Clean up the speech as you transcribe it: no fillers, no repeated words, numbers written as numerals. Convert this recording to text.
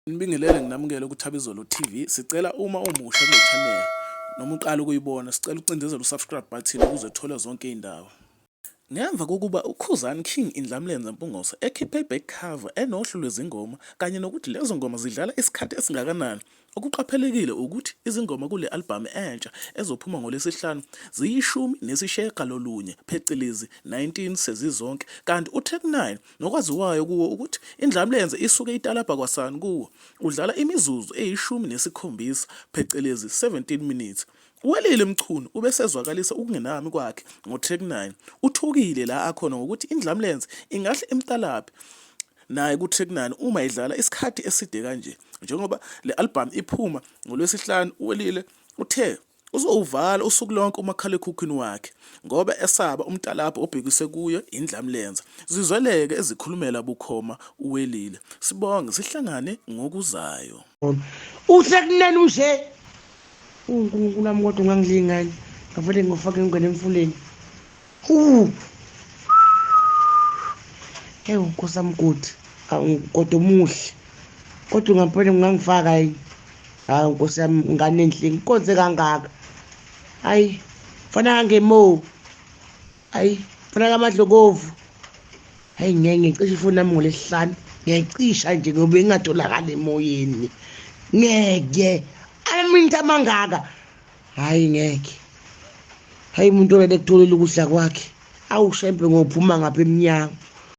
Nibingelele nginamukele kuThabizolo TV. Sicela uma umusha kule channel noma uqala ukuyibona, sicela ucindezele usubscribe button ukuze uthole zonke iy'ndaba. Ngemva kokuba uKhuzani King Indlamlenze Mpungose ekhiphe i-back cover enohlu lwezingoma kanye nokuthi lezo ngoma zidlala isikhathi esingakanani, okuqaphelekile ukuthi izingoma kule albhamu entsha ezophuma ngoLwesihlanu ziyishumi nesishiyagalolunye phecelezi 19 sezizonke kanti uTrack 9 Nokwaziwayo kuwo ukuthi indlamlenze isuke italabha kwasani kuwo. Udlala imizuzu eyishumi nesikhombisa, phecelezi 17 minutes. Uwelile Mchunu ubesezwakalisa ukungenami kwakhe ngo-track 9. Uthukile la akhona ngokuthi indlamlenze ingahle imtalabhe naye ku-track 9 uma idlala isikhathi eside kanje. Njengoba le albhamu iphuma ngoLwesihlanu uWelile uthe Uzowuvala usuku lonke umakhalekhukhwini wakhe ngoba esaba umtalabho obhekise kuyo indlamlenze. Zizweleke ezikhulumela bukhoma uWelile. Sibonge sihlangane ngokuzayo. Usekunene unje uNkulunkulu wami kodwa ungangilingani ngavele ngofake ngingene emfuleni. Hu. Ewu Nkosi yami godi. Kodwa omuhle. Kodwa ngampela ungangifaka yini? Hayi Nkosi yami ngane enhle ngikonze kangaka. Hayi fana kangemo. Hayi fana kamadlokovu. Hayi ngeke ngicishe ifoni yami ngolesihlanu. Ngiyayicisha nje ngoba ingatholakali emoyeni. Ngeke. Amaminti amangaka. Hayi ngeke. Hayi umuntu olele kutholile ukudla kwakhe. Awushembe ngophuma ngapha emnyango.